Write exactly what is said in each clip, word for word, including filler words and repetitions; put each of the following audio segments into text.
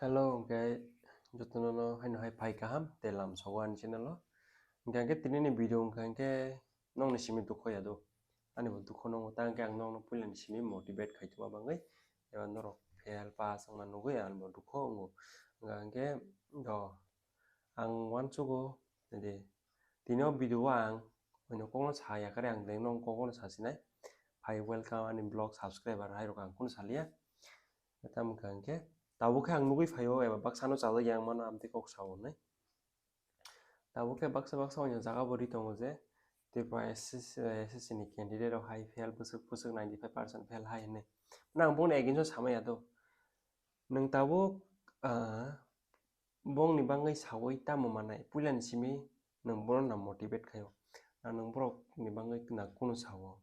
Hello, hwnkhe jotono no haino hai phai kaham tei lam sogo ani channel o. Hwnkhe hwnkhe tini ni video hwnkhe hwnkhe nokni simi dukho ya do. Ani bo dukho nongo, ta hwnkhe ang nokno puila ni simi motivate khai tongma bagwi, eba norok fail pass wngma nugwi ani bo dukho wngo. Hwnkhe hwnkhe do ang uansugo, de, tini o video o ang oino kokno sa ya kare ang de nokno kokno sa sinai. Phai welcome ani vlog subscriber hai rok ang kunu saliya. Tamo hwnkha hwnkhe tabuk khe ang nugwi phaio eba baksa no chajak ya ang mano amtwi kok sao hwnwi. Tabuk khe baksa baksa oino jaga bo ri tongo je Tripura S S C, S S C ni candidate rok hai fail bwswk bwswk ninety five percent fail hai hwnwi. Nang bono against o samaya do. Nwng tabuk, ah, bongni bagwi sawi tamo manai puilani simi nwng bono na motivate khaio. Na nwng borokni bagwi na kunu sao.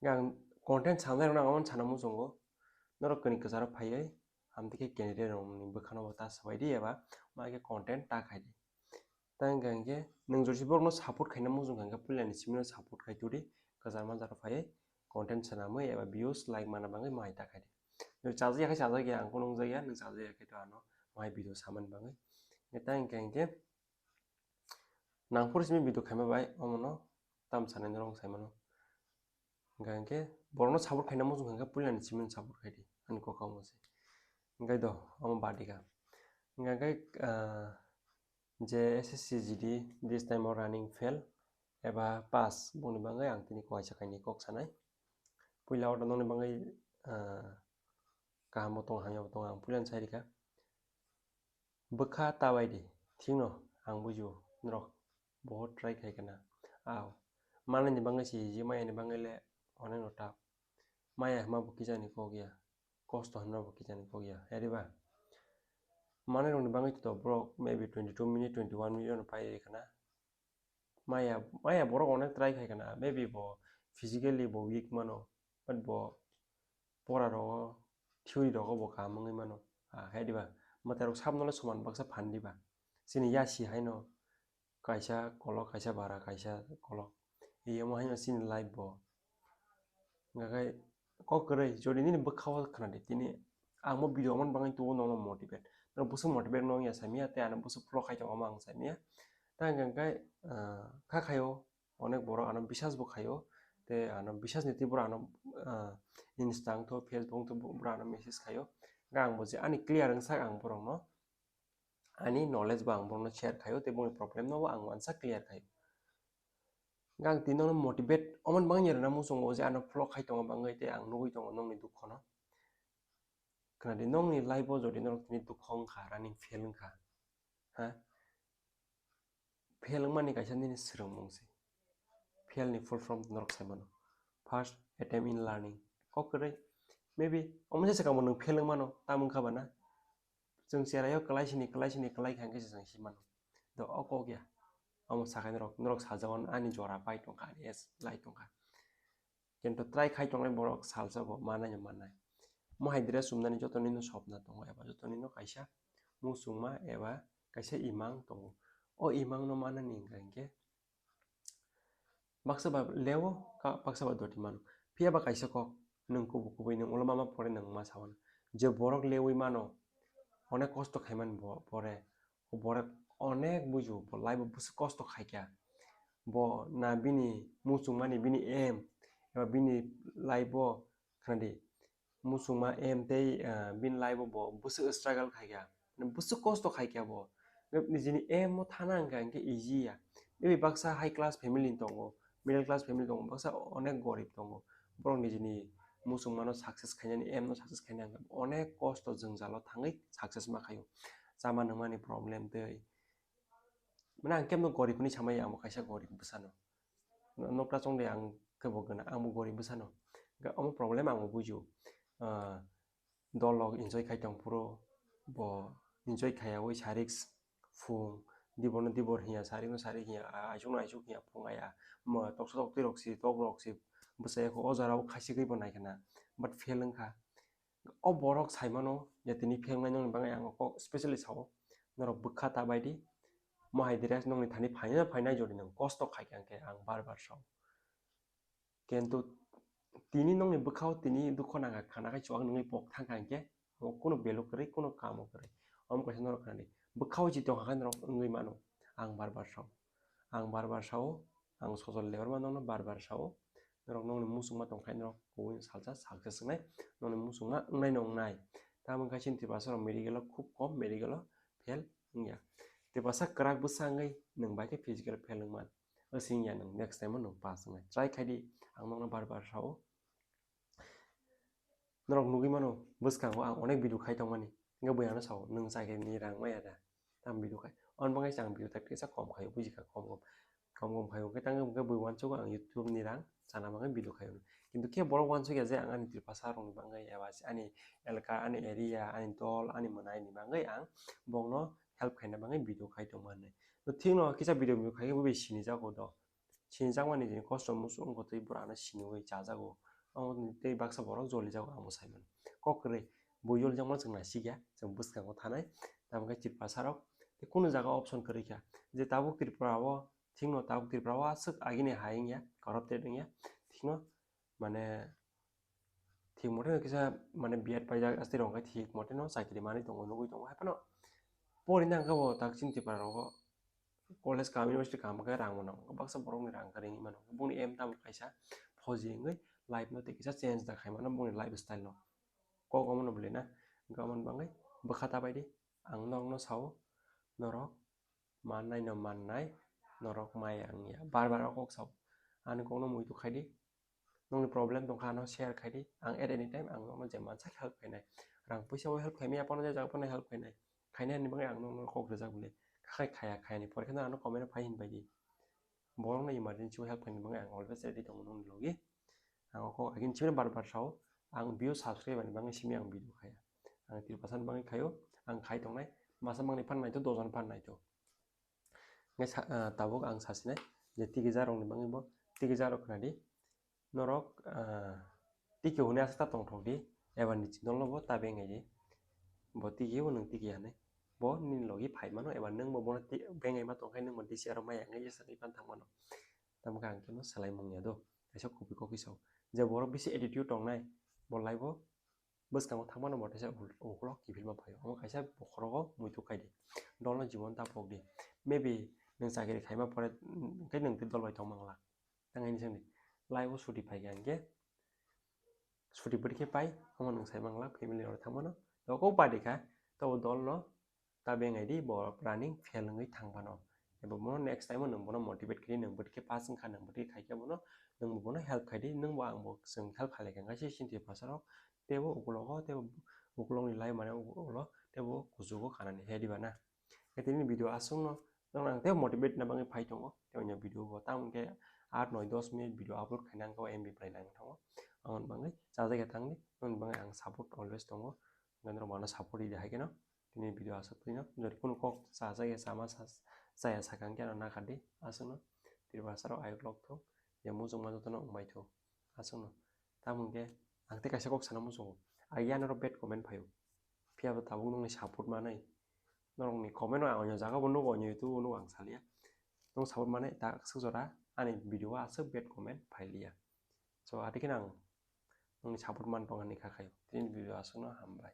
Ang content sanai rok no ang sana muchungo. Norok kini kwcharo phaiwi, amtwi khe candidate rokni bwkhano bo ta swbai di eba ma khe content ta khai di. Ta hwnkha hwnkhe nwng jorsi borokno support khaina muchung kha hwnkhe puilani simi no support khai tudi, kwchar manjaro phaiwi content swnamwi eba views like mana bagwi mai ta khai di. Nwng chajak ya khe chajak ya, ang kunu wngjakya, nwng chajak ya khe to ano mai video samani bagwi. Ta hwnkha hwnkhe nangphuru simi video khaima bai omono tam sanai norok sai mano. Hwnkha hwnkhe borokno support khaina muchung kha hwnkhe puilani simi no support khai di ani kok kamo se. Hwnkhe do omo badi kha. Hwnkha hwnkhe, ah, je S S C G D this time o running fail eba pass boni bagwi ang tini kaisa kainwi kok sanai. Puila order nokni bagwi, ah, kaham bo tongo hamya bo tongo ang puilani sai rikha. Bwkha ta bai di, thikno ang bujiu, norok bohot try khai khna. Aw, manani bagwi se easy, mayani bagwi le onek no tough. Maya hwnma bo kichani kok ya, kosto hwnma bo kichani kok ya, yari ba? Manai rokni bagwi to borok maybe twenty two minute, twenty one minute no pai rwi khna. Maya, maya borok onek try khai khna, maybe bo physically bo weak mano, but bo pora rogo, theory rogo bo kaham wngwi mano. Ah, hai diba? Mwtai rok sabno le soman baksa phan diba? Chini yasi haino kaisa kolok, kaisa bara, kaisa kolok. Iyamo haino chini life bo. Hwnkha khe kok kwrwi, jodi nini bwkha o khna di, tini ang bo video man bagwi tuo nokno motivate. Norok bwswk motivate no wngya samya, tei ano bwswk vlog khai tongo ang samya. Ta hwnkha khe, ah, kha khaio, onek borok ano bisas bo khaio, tei ano bisas ni twi borok ano, ah, Insta wngtho, Facebook wngtho, borok ano message khaio. Hwnkha ang bo je ani clear wngsak ang borokno, ani knowledge bo ang borokno share khaio, tei boni problem no bo ang uansa clear khaio. Hwnkha ang tini nono motivate oman bagwi rwna muchungo je ano vlog khai tongo bagwi tei ang nugwi tongo nokni dukhono. Khna di, nokni life o jodi norok tini dukho wngkha, running fail wngkha, ha? Fail wngmani kaisa nini swrwngmung se. Fail ni full form norok sai mano. First attempt in learning. Kok kwrwi. Maybe omo se swkang bo nwng fail wngmano, tamo wngkha ba na? Chwng cherai o kwlai sini, kwlai sini, kwlai kha hwnkhe se chwng si mano. Do o kok ya. Omo sakai norok, norok sajago ani jora pai tongkha, ani age lai tongkha. Kintu try khai tongnai borok salsa bo manai no manai. Mo hai dress chumnani joto nino sopna tongo eba joto nino kaisa muchungma eba kaisa imang tongo. O imang no manani hwnkha hinkhe baksa ba lewo, ka-, baksa ba doti mano. Phiya ba kaisa kok nwng kubui kubui nwng ulo mama pore nwng ma sao. Je borok lewi mano, onek kosto khaimani bo-, pore. O borok onek bujo, bo life o bwswk kosto khaikha. Bo na bini muchungmani, bini aim, eba bini life o, khna di, muchungma aim tei, ah, bini life o bo bwswk struggle khaikha. Bwswk kosto khaikha bo. Nijini aim o thana hwnkha hinkhe easy ya. Maybe baksa high class family ni tongo, middle class family tongo, baksa onek gorib tongo. Borok nijini muchungmano success khainani, aim no success khaina hwnkhe onek kosto jwngjalo thangwi success ma khaio. Chama nungmani problem tei. Mane ang kemno gorib hwnwi samaya, ang bo kaisa gorib bwsano. Nokta chongde ang khe bo gwnang, ang bo gorib bwsano. Hwnkhe omo problem ang bo bujio. Ah, dol rok enjoy khai tong phuru bo enjoy khaiyaui sarik phung, diborno dibor hiya, sarikno sarik hiya, a-, aisukno aisuk hiya, phung aya, mo toksa toktwi rok si, tok rok si, bwsai kho, o jora o khaisik wi bo nai khna, but fail wngkha. O borok sai mano je tini fail wngnai nokni bagwi ang kok specially sao, norok bwkha ta bai di, mo hai dress nokni thani phaina phainai jodi nwng kosto khai kha hwnkhe ang bar bar sao. Kintu tini nokni bwkhao tini dukho nangkha, khana khai chuwak nungwi pok thangkha hinkhe O kuno belo kwrwi, kuno kamo kwrwi. Omo kaisa norok khnadi. Bwkhao ji tongkha khe norok wngwi mano. Ang bar bar sao. Ang bar bar sao. Ang sojol lebar ma nokno bar bar sao. Norok nokni muchungma tongkha norok kubui salsa success wngnai. Nokni muchungma wngnai no wngnai. Tamo khe chini Tiprasa rok medical o khub kom, medical o fail wngya. Tiprasa kwrak bwsa wngwi nwng bai khe physical fail wngman. Wsing ya nwng next time o nwng pass wngnai. Try khai di, ang nokno bar bar sao. Norok nugwi mano, bwskango ang onek video khai tongmani. Hwnkhe bui ano sao, nwng chakiri ni rang maya da? Tam video khai. On bagwi ang video tak kisa kom khaio, bujikha kom kom. Kom kom khaio, hwnkhe tang hwnkhe bui uansugo ang YouTube ni rang chana bagwi video khaio. Kintu khe borok uansukya je ang ani Tiprasa rokni bagwi eba ani elka, ani area, ani dol, ani mwnai ni bagwi ang bokno help khaina bagwi video khai tongmani. To thikno kisa video video khai khe bo bai sinijago do. Sinijakmani jini kosto muchung wngkha tei bwrano siniwi chajago. Omo tei baksa borok jolijago, amo saimano. Kok kwrwi, bo jolijakmano chwng naisikya, chwng bwskango thanai. Tamo khe Tiprasa rok tei kunu jaga option kwrwi kha. Je tabuk Tripura o, thikno tabuk Tripura o aswk agini hai wngya, corrupted wngya. Thikno mane thik mote no kisa mane B Ed paijak, aswk rok khe thik mote no chakri manwi tongo, nugwi tongo. Haiphano porina hwnkhe bo tak chini Tripura rogo college kam, university kam khe rang mano, baksa borokni rang kwrwi wngwi mano. Boni aim tamo kaisa phoji wngwi life no tei kisa change da khai mano boni lifestyle no. Kok omono bwlwi na, hwnkhe omoni bagwi bwkha ta bai di. Ang norokno sao, norok mannai no mannai, norok maya wngya. Bar bar o kok sao. Ani kokno muitu khai di. Nokni problem tongkha, ano share khai di. Ang at any time ang nokno je mansak help khainai. Rang puisa o help khaimaya, phano je jaga phano help khainai. Khainai ni bagwi ang nokno kok rijak bwle. Khakai khaya, khaya ni pore kheno ano comment o phai hin bai di. Borokno emergency o help khaini bagwi ang always ready tongo nokni logi. Ang o kok agini simi bar bar sao. Ang view subscriber ni bagwi simi ang video khaya. Ang Tiprasa ni bagwi khaio. Ang khai tongnai. Masa mangni phan naito, dojon phan naito. Hwnkhe sa-, ah, tabuk ang sasinai je tikija rokni bagwi bo tikija rok khna di. Norok, ah, tiki hwnwi aswk ta tongthok di, eba ni chini dolo bo ta bengai di. Bo tiki o nwng tiki hinwi. Bo nini logi phai mano, eba nwng bo bono ti-, bengai ma tongkhe nwng bo D C aro maya wngwi jesa twi phano thang mano. Tamo khe ang kheno swlai mung ya do. Kaisa kubui kok kisa o. Je borok bisi attitude tongnai, bo lai bo bwskango thang mano bo teisa ul-, ukulok kiphilma phaio. Omo kaisa bokhorogo muitu khai di. Dolno jibon ta pok di. Maybe nwng chakiri khaima pore, mm, hwnkhe nwng tei dol bai tong manglak. Tang hini sandi. Lai o suti phai kha hwnkhe. Suti bwrwi khe pai, omo nwng sai manglak, family rok thang mano. Tei kok badi kha, tei o dolno ta bengai di, bo running fail wngwi thang phano. Ebo bono next time o nwng bono motivate khai di, nwng bwrwi khe pass wngkha, nwng bwrwi khai khe bono, nwng bo bono help khai di, nwng bo ang bo chwng help khalai kha, kaisa chini Tiprasa rok, tei bo ukulok o, tei bo ukulok ni lai mane ulo, tei bo kuchugo kanani he diba na. Khe tini video aswk no, nwng ang tei motivate na bagwi phai tongo, tei o video bo tamo khe aat noi dos minute video upload khaina ang khe M B prai nang thango. Aboni bagwi chajakya thang di, aboni bagwi ang support always tongo, norok mano support di hai kheno. Tini video aswk twi no, jodi kunu kok chajak ya, chama sa-, chaya sakang khe ano nakardi, aswkno Tiprasa rok ayuk lok thung, je muchungma jotono wngbai thung, aswkno. Tamo hwnkhe ang tei kaisa kok sana muchungo, agi anoro bad comment phaio, phiya bo tabuk nokni support manwi, norokni comment no ang onyo jaga bo nugo, onyo YouTube o nugo ang salia, nwng support manwi ta aswk jora ani video o aswk bad comment phailiya, so adi kheno ang nwngni support man tongani kha khaio, tini video aswkno hambai.